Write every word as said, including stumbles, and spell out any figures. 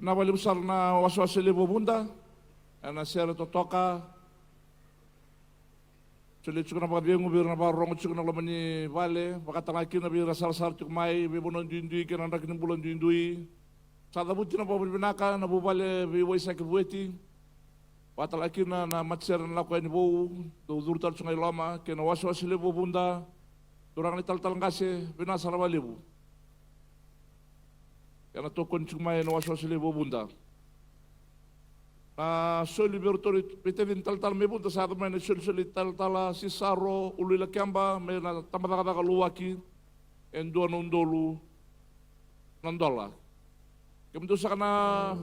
Vinaka vakalevu sara na wasewase levu o Vuda ena sere totoka. Solia tiko na vakacegu vei ira na vakarorogo tiko na loma ni vale, vakatalega kina vei ira sarasara tiko mai, veivanua duidui kei na draki ni bula duidui. Sa cavuti na vakavinavinaka na vuvale veiwaisaki vueti. Vakatalega kina na matasere na Lako Yani Vou, dou curu tale tiko ga i loma, kei na wasewase levu o Vuda. Turaga na italatala qase, vinaka sara vakalevu. Kena tokoni tiko mai na wasewase levu o Vuda. Na soli vei iratou na veitacini talatala mai Vuda, sa yaco mai na isolisoli talatala Sisaro Uluilakeba mai na tabacakacaka Luwaki, e dua na udolu na dola. Kemudou saka na